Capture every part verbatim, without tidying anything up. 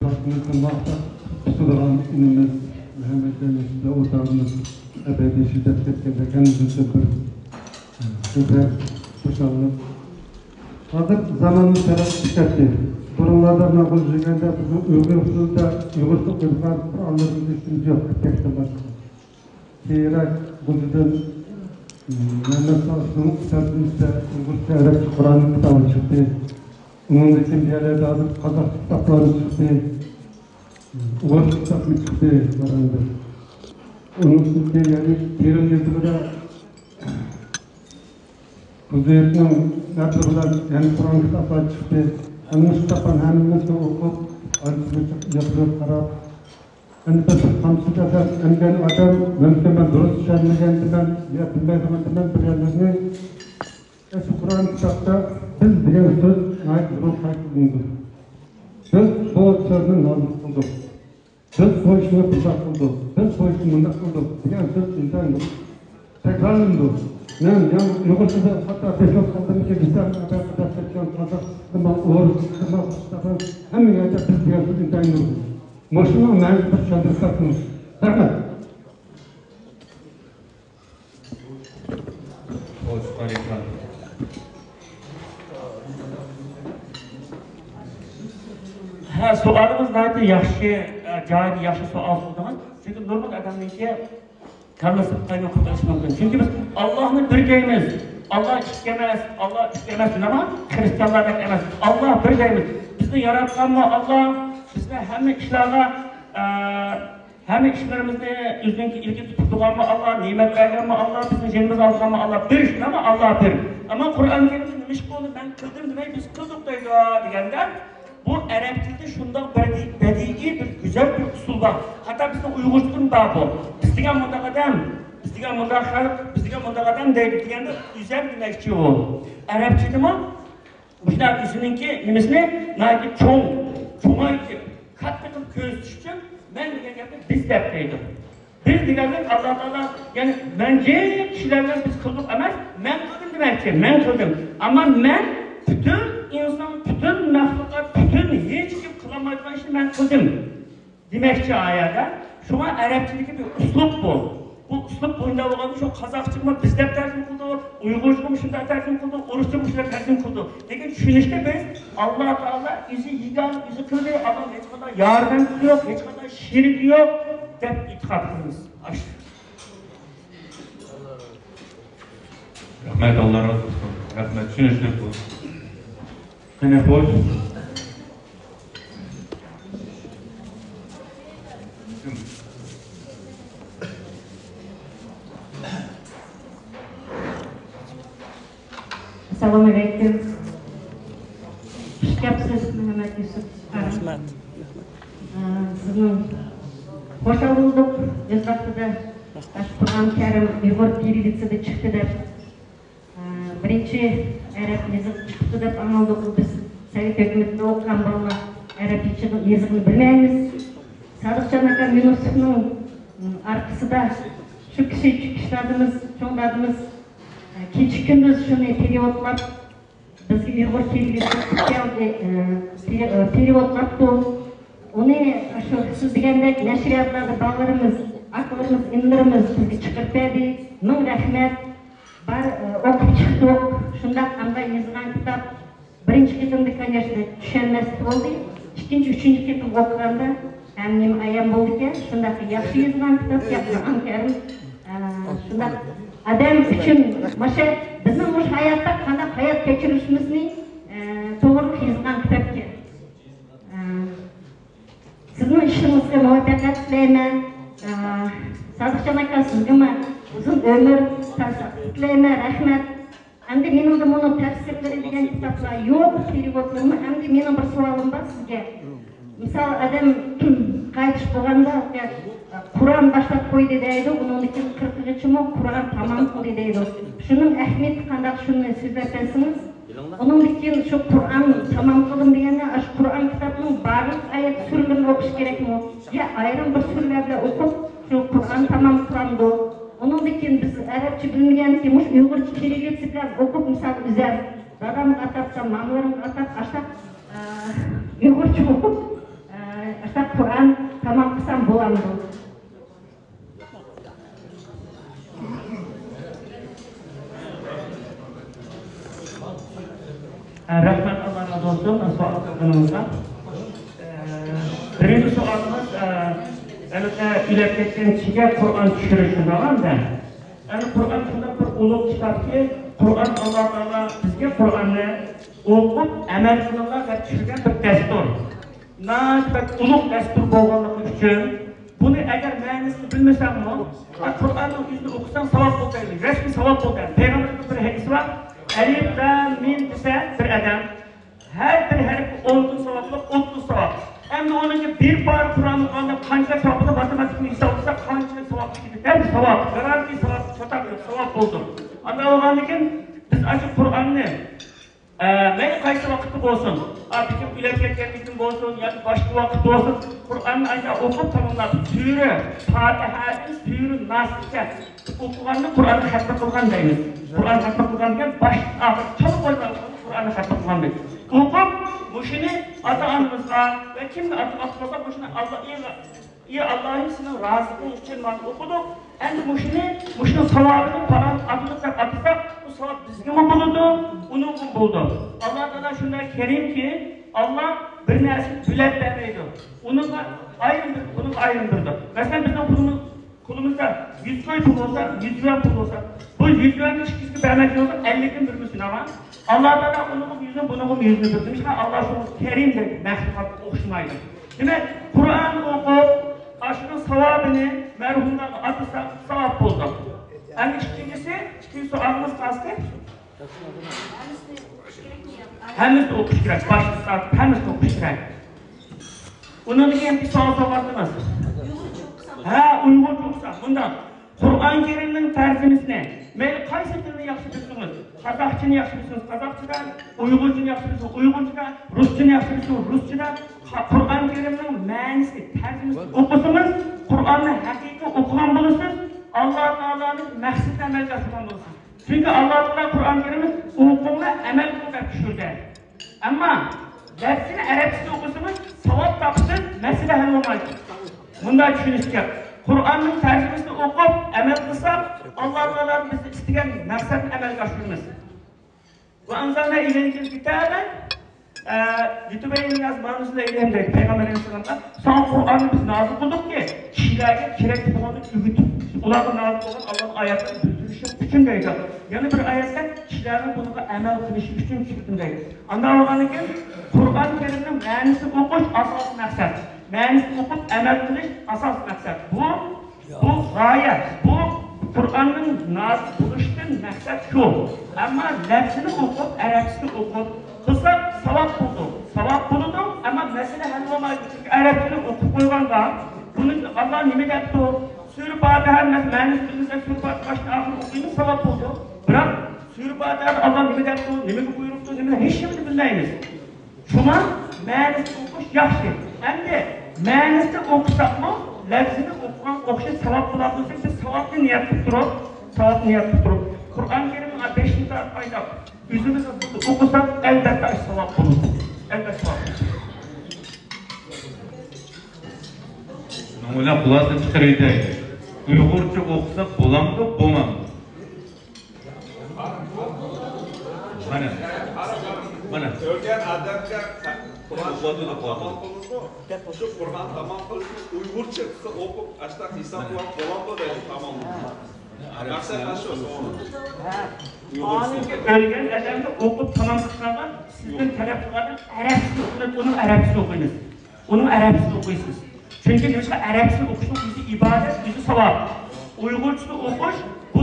باشقىمىزدىن ماختاپ پۈتىدىغان ئىنىمىز مۇھەممەتجان يۈسۈپلەر ئوتاغىمىز ئەبەدىي شىددەت كەتكەندەك ھەممىمىزدىن بىر بىزدە خۇشاللىق. ھازىر زامانىمىز تەرەققىي كەتتى. بۇرۇنلاردا مەن غۇلجا يۈرگەندە بىزنىڭ ئۇيغۇر تىلىدا ئۇيغۇرچە ئوقۇيدىغان قۇرئانلىرىمىز ھېچنېمە يوق، بىر تەكتىن باشقا. كېيىنرەك غۇلجىدىن مەمەت سالىھنىڭ تەرجىمىسىدە ئۇيغۇرچە ئەرەبچە قۇرئان كىتابى چىقتى. ئۇنىڭدىن كېيىن بۇ يەرلەردە ھازىر قازاقچە كىتابلار چىقتى. ئۇيغۇرچە كىتابمۇ چىقتى. ئۇنىڭدىن كېيىن يەنى تېرىل يېزىقىدا ھۇزۇرنىڭ نەپى بىلەن يەنە قۇرئان كىتابلار چىقتى. ئەنە مۇشۇ كىتابلارنى ھەممىسىنى ئوقۇپ، ئانچە-مۇنچە يىقىلىپ قاراپ، ئەنە بىر قامچىلىق ئەسەر ئەمگەن ئادەم مۇمكىن مەن دۇرۇس چۈشەنمىگەندىمەن يا بىلمەيدىغاندىمەن بىر يەرلەرنى. ئەسلى قۇرئان كىتابتا بىز دېگەن سۆز ناھايىتى نۇرغۇن قايتىلىنىدۇ. بىز بۇ سۆزنى نازىل قىلدۇق. بىز بۇ ئىشنى بۇنداق قىلدۇق، بىز بۇ ئىشنى مۇنداق قىلدۇق دېگەن سۆز ئىنتايىن تەكرارلىنىدۇ. مەن يەنە ئۇيغۇرچىدا خاتا تېپىپ قالدىمىكىن دېسەم، ئەتراپتا دەپ كەتكەن قازاق، ئورۇس، قىرغىز، ھەممە يەردە بىز دېگەن سۆز ئىنتايىن نۇرغۇن. مۇشۇنىڭ مەنىسىنى بىر چۈشەندۈرۈپ بەرسىڭىز. رەھمەت. خوش، ھەرىكەت. ھە، سوئالىڭىز ناھايىتى ياخشى، ئە، جايىدا ياخشى سوئال سورىدىڭىز. چۈنكى نۇرغۇن ئادەمنىڭكى كاللىسى قايمۇق قېلىشى مۇمكىن. چۈنكى بىز ئاللاھنى بىر دەيمىز. ئاللاھ ئىككى ئەمەس، ئاللاھ ئۈچ ئەمەس دېدىما؟ خرىستىيانلاردەك ئەمەس. ئاللاھ بىر دەيمىز. بىزنى ياراتقانمۇ ئاللاھ، بىزنى ھەممە ئىشلارغا، ئە، ھەممە ئىشلىرىمىزنى ئۆزىنىڭكى ئىلكىدە تۇتۇپ تۇرغانمۇ ئاللاھ، نېمەت بەرگەنمۇ ئاللاھ، بىزنىڭ جېنىمىزنى ئالىدىغانمۇ ئاللاھ، بىر شۇنداقمۇ؟ ئاللاھ بىر. ئەمما قۇرئان كەرىمدە نېمىشقا ئۇنى مەن قىلدىم دېمەي، بىز قىلدۇق دەيدۇ دېگەندە، بۇ ئەرەب تىلىدا شۇنداق بەدىئىي، بەدىئىي بىر گۈزەل بىر ئۇسۇل بار. ھەتتا بىزنىڭ ئۇيغۇرچىدىمۇ بار بۇ. بىز دېگەن مۇنداق ئادەم، بىز دېگەن مۇنداق خەلق، بىز دېگەن مۇنداق ئادەم دەيدۇ دېگەندە ئۆزەم دېمەكچى ئۇ. ئەرەبچىدىمۇ مۇشۇنداق ئۆزىنىڭكى نېمىسىنى ناھايىتى چوڭ، چوڭايتىپ، كاتتا قىلىپ كۆرسىتىش ئۈچۈن مەن دېگەن گەپنى بىز دەپ دەيدۇ. بىز دېگەندىن ئاللا تائالا، يەنى مەن جىق كىشىلەر بىلەن بىز قىلدۇق ئەمەس، مەن قىلدىم دېمەكچى، مەن قىلدىم. ئەمما مەن پۈتۈن ئىنسان، پۈتۈن مەخلۇقات، پۈتۈن ھېچكىم قىلالمايدىغان ئىشنى مەن قىلدىم. دېمەكچى ئايەتتە، شۇڭا ئەرەبچىدىكى بىر ئۇسلۇب بۇ. بۇ ئۇسلۇب بۇنداق بولغاندا شۇ قازاقچىمۇ بىز دەپ تەرجىمە قىلدۇق، ئۇيغۇرچىمۇ شۇنداق تەرجىمە قىلدۇق، ئۇرۇسچىمۇ شۇنداق تەرجىمە قىلدۇق. لېكىن چۈشىنىشتە بىز ئاللا تائالا ئۆزى يېگانە ئۆزى قىلدى، ئاللا ھېچقانداق ياردەمچىسى يوق، ھېچقانداق شېرىكى يوق دەپ ئېتىقاد قىلىمىز. ئاشۇ. رەھمەت، ئاللا رازى بولسۇن. رەھمەت، چۈشىنىشلىك بۇ. قېنى، خوش. ئەسسالامۇ ئەلەيكۇم. خۇش كەپسىز، مۇھەممەد يۈسۈپ. رەھمەت. ئە، سىزنىڭ خۇشال بولدۇق. ئۆز ۋاقتىدا قۇرئان كەرىم ئۇيغۇر كىرىللىتسىدا چىقتى دەپ، ئە، بىرىنچى ئەرەب يېزىقى چىقىپتۇ دەپ ئاڭلىدۇق. بىز سوۋېت ھۆكۈمىتىدە ئوقۇغان بالىلار ئەرەب يېزىقىنى بىلمەيمىز. سادىقجان ئاكام يۇنۇسوفنىڭ، ئارقىسىدا شۇ كىشى، چۈشكۈچ دادىمىز، چوڭ دادىمىز، ئە، كېچە-كۈندۈز شۇنى پېرېۋوتلاپ، بىزگە ئۇيغۇر كىرىللىتسىسى كەلدى، ئە، پېرېۋوتلاپتۇ. ئۇنى شۇ سىز دېگەندەك نەشرىياتلاردا بالىلىرىمىز، ئاكىلىرىمىز، ئىنىلىرىمىز بىزگە چىقىرىپ بەردى. مىڭ رەھمەت. بار، ئوقۇپ چىقتۇق. شۇنداق ئاندا يېزىلغان كىتاب. بىرىنچى قېتىمدا، كونېچنو، چۈشەنمەسلىك بولدى. ئىككىنچى، ئۈچىنچى قېتىم ئوقۇغاندا ھەم نېمە ئايان بولدىكەن، شۇنداق ياخشى يېزىلغان كىتاب، يا قۇرئان كەرىم، ئە، شۇنداق ئادەم ئۈچۈن مۇشۇ بىزنىڭ مۇشۇ ھاياتتا قانداق ھايات كەچۈرۈشىمىزنى، ئە، توغرىلىق يېزىلغان كىتابكەن. ئە، سىزنىڭ ئىشلىرىڭىزگە مۇۋەپپەقىيەت تىلەيمەن. ئە، سادىقجان ئاكا، سىزگىمۇ ئۇزۇن ئۆمۈر، ساغلىق تىلەيمەن. رەھمەت. ئەمدى مېنىڭدە مۇنۇ تەپسىرلىرى دېگەن كىتابلار يوق، پېرېۋوتلىرىمۇ. ئەمدى مېنىڭ بىر سوئالىم بار سىزگە. مىسال، ئادەم قايتىش بولغاندا، قۇرئان باشلاپ قويدى دەيدۇ، ئۇنىڭدىن كېيىن قىرىقىغىچىمۇ قۇرئان تامام قىلدى دەيدۇ. شۇنىڭ ئەھمىيىتى قانداق، شۇنى سۆزلەپ بەرسىڭىز. ئۇنىڭدىن كېيىن شۇ قۇرئان تامام قىلدىم دېگەندە، ئاشۇ قۇرئان كىتابىنىڭ بارلىق ئايەت سۈرىلىرىنى ئوقۇش كېرەكمۇ؟ يا ئايرىم بىر سۈرىلەر بىلەن ئوقۇپ، شۇ قۇرئان تامام قىلامدۇ؟ ئۇنىڭدىن كېيىن بىز ئەرەبچە بىلمىگەنكى مۇشۇ ئۇيغۇرچە كىرىللىتسا بىلەن ئوقۇپ، مىسال، ئۆزەر دادامغا ئاتاپتۇ، مامىلىرىمغا ئاتاپ، ئاشۇنداق، ئە، ئۇيغۇرچە ئوقۇپ، ئە، قۇرئان تامام قىلسام بولامدۇ؟ رەھمەت، ئاللا رازى بولسۇن سوئال قىلغىنىڭىزغا. بىرىنچى سوئالىڭىز، ئەلبەتتە، ئۆلۈپ كەتكەن كىشىگە قۇرئان چۈشۈرۈش دېگەندە، يەنى قۇرئان شۇنداق بىر ئۇلۇغ كىتابكى، قۇرئان، ئاللا تائالا بىزگە قۇرئاننى ئوقۇپ ئەمەل قىلىڭلار دەپ چۈشۈرگەن بىر دەستۇر. ناھايىتى بەك ئۇلۇغ دەستۇر بولغانلىقى ئۈچۈن، بۇنى ئەگەر مەنىسىنى بىلمىسەڭمۇ، قۇرئاننىڭ ئۆزىنى ئوقۇساڭ ساۋاب بولىدۇ، رەسمىي ساۋاب بولىدۇ. پەيغەمبەرنىڭ بىر ھەدىسى بار، ئەلىف لام مىم دېسە بىر ئادەم، ھەر بىر ھەرپكە ئون ساۋابلىق، ئوتتۇز ساۋاب. ئەمدى ئۇنىڭكى بىر پارە قۇرئان ئوقۇغاندا قانچىلىك ساۋاب بولىدۇ؟ ماتېماتىكىنى ھېسابلىساق قانچىلىك ساۋاب چىقىدۇ؟ ھەم ساۋاب، گارانتىي ساۋاب، چاتاق يوق، ساۋاب بولىدۇ. ئانداق بولغاندىن كېيىن بىز ئاشۇ قۇرئاننى ئە، مەيلى قايسى ۋاقىتتا بولسۇن، ئا، بىر كىم ئۆلۈپ كەتكەندىن كېيىن بولسۇن ياكى باشقا ۋاقىت بولسۇن، قۇرئاننى ئاشۇنداق ئوقۇپ تاماملاپ، سۈرە پاتىھەدىن سۈرە ناسقىچە ئوقۇغاننى قۇرئاننى خەتمە قىلغان دەيمىز. قۇرئان خەتمە قىلغان دېگەن باشتىن ئاخىر چالا قويماي قۇرئاننى خەتمە قىلغان دەيمىز. ئوقۇپ، مۇشۇنى ئاتا-ئانىمىزغا ۋە كىمگە ئاتىغان بولسا، مۇشۇنى ئاللا ئى ئاللاھىم، سېنىڭ رازىلىقىڭ ئۈچۈن مانا ئوقۇدۇق. ئەمدى مۇشۇنى، مۇشۇنىڭ ساۋابىنى پالان ئاتىلىق دەپ ئاتىساق، بۇ ساۋاب بىزگىمۇ بولىدۇ، ئۇنىڭغىمۇ بولىدۇ. ئاللا تائالا شۇنداق كەرىمكى، ئاللا بىر نەرسىنى بۆلەپ بەرمەيدۇ. ئۇنىڭغا ئايرىم بېرىدۇ، بۇنىڭغا ئايرىم بېرىدۇ. مەسىلەن، بىزنىڭ پۇلىمىز، قولىمىزدا يۈز كوي پۇل بولسا، يۈز يۈەن پۇل بولسا، بۇ يۈز يۈەننى ئىككىسىگە بەرمەكچى بولسا، ئەللىكىنى بېرىمىز شۇنداقمۇ؟ ئاللا تائالا ئۇنىڭغىمۇ يۈزنى، بۇنىڭغىمۇ يۈزنى بېرىدۇ. شۇڭا ئاللا شۇ كەرىم دەيدۇ، مەخلۇقاتقا ئوخشىمايدۇ. دېمەك، قۇرئان ئوقۇپ، ئاشۇنىڭ ساۋابىنى مەرھۇملارغا ئاتىساق، ساۋاب بولىدۇ. ئەمدى ئىككىنچىسى، ئىككىنچى سوئالىمىز قالسا. ھەممىسىنى ئوقۇش كېرەك، باشتىن تارتىپ ھەممىسىنى ئوقۇش كېرەك. ئۇنىڭدىن كېيىن بىر سوئال سوراۋاتىمىز. ھە، ئۇيغۇرچە ئوقۇسا، مۇنداق. قۇرئان كەرىمنىڭ تەرجىمىسىنى، مەيلى قايسى تىلنى ياخشى بىلسىڭىز، قازاقچىنى ياخشى بىلسىڭىز، قازاقچىدا، ئۇيغۇرچىنى ياخشى بىلسىڭىز، ئۇيغۇرچىدا، رۇسچىنى ياخشى بىلسىڭىز، رۇسچىدا، قا-، قۇرئان كەرىمنىڭ مەنىسى، تەرجىمىسىنى ئوقۇسىڭىز، قۇرئاننى ھەقىقىي ئوقۇغان بولىسىز، ئاللا تائالانىڭ مەقسىتىنى ئەمەلگە ئاشۇرغان بولىسىز. چۈنكى ئاللا تائالا قۇرئان كەرىمنى ئوقۇڭلار، ئەمەل قىلىڭ دەپ چۈشۈردى. ئەمما لەپزىنى ئەرەبچىسىنى ئوقۇسىڭىز، ساۋاب تاپىسىز، مەسىلە ھەل بولمايدۇ. مۇنداق چۈشىنىش كېرەك. قۇرئاننىڭ تەرجىمىسىنى ئوقۇپ ئەمەل قىلساق، ئاللا تائالا بىز ئىستىگەن مەقسەتنى ئەمەلگە ئاشۇرىمىز. وأنزلنا إليك الكتاب، ئە، لتبين للناس ما نزل إليهم دەيدۇ پەيغەمبەر ئەلەيھىسسالامغا. ساڭا قۇرئاننى بىز نازىل قىلدۇقكى، كىشىلەرگە كېرەك بولغاننى ئۆگىتىپ، ئۇلارغا نازىل بولغان ئاللانىڭ ئايەتلىرىنى بىلدۈرۈش ئۈچۈن دەيدۇ. يەنە بىر ئايەتتە كىشىلەرنىڭ بۇنىڭغا ئەمەل قىلىشى ئۈچۈن چىقتىم دەيدۇ. ئانداق بولغاندىن كېيىن قۇرئان كەرىمنىڭ مەنىسىنى ئوقۇش ئاساسىي مەقسەت. مەنىسىنى ئوقۇپ ئەمەل قىلىش ئاساسىي مەقسەت. بۇ، بۇ غايە، بۇ قۇرئاننىڭ نازىل بولۇشىدىن مەقسەت شۇ. ئەمما لەپزىنى ئوقۇپ، ئەرەبچىسىنى ئوقۇپ قىلساق ساۋاب بولىدۇ. ساۋاب بولىدۇ، ئەمما مەسىلە ھەل بولمايدۇ. چۈنكى ئەرەبچىنى ئوقۇپ قويغاندا، بۇنى ئاللا نېمە دەپتۇ؟ سۈرە پاتىھە مەس-، مەنىسىنى بىلمىسەك، سۈرە پاتىھە باشتىن ئاخىرىنى ئوقۇيمىز، ساۋاب بولىدۇ. بىراق سۈرە پاتىھەدە ئاللا نېمە دەپتۇ، نېمىگە بۇيرۇپتۇ، نېمە، ھېچنېمىنى بىلمەيمىز. شۇڭا مەنىسىنى ئوقۇش ياخشى. ئەمدى مەنىسىنى ئوقۇساقمۇ، لەپزىنى ئوقۇغان ئوخشاش ساۋاب بولاتتى دېسەك، بىز ساۋابنى نىيەت قىلىپ تۇرۇپ، ساۋابنى نىيەت قىلىپ تۇرۇپ، قۇرئان كەرىمنىڭ بەشىنچى تارىخى ئايلاپ، ئۆزىمىز ئوقۇساق، ئەلۋەتتە ساۋاب بولىدۇ. ئەلۋەتتە ساۋاب بولىدۇ. شۇنىڭ بىلەن خۇلاسە چىقىرىۋېتەيلى. ئۇيغۇرچە ئوقۇساق بولامدۇ، بولمامدۇ؟ مانا. مانا. ئۆلگەن ئادەمگە قۇرئان تامام قىلىنىدۇ. شۇ قۇرئان تامام قىلىنىپ، ئۇيغۇرچە قىلسا ئوقۇپ، ئاشۇنداق ھېسابلاپ بولامدۇ دەيدۇ، تامام. مەقسەت ئاشۇ، سوئال. ئۆلگەن ئادەمگە ئوقۇپ تامام قىلغانغا سىزدىن تەلەپ قىلغان ئەرەبچىسىنى ئوقۇيمىز، ئۇنىڭ ئەرەبچىسىنى ئوقۇيمىز. ئۇنىڭ ئەرەبچىسىنى ئوقۇيسىز. چۈنكى نېمىشقا؟ ئەرەبچىسىنى ئوقۇشنىڭ ئۆزى ئىبادەت، ئۆزى ساۋاب. ئۇيغۇرچىسىنى ئوقۇش، بۇ،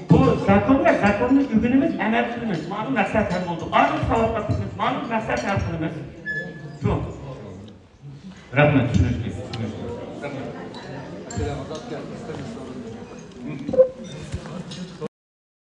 بۇ زاكونغا، زاكوننى ئۆگىنىمىز، ئەمەل قىلىمىز. مانا مەقسەت ھەل بولدى. ئاندىن ساۋاب تاپىمىز. مانا مەقسەت ھەل قىلىمىز. شۇ. رەھمەت، چۈشىنىشلىك.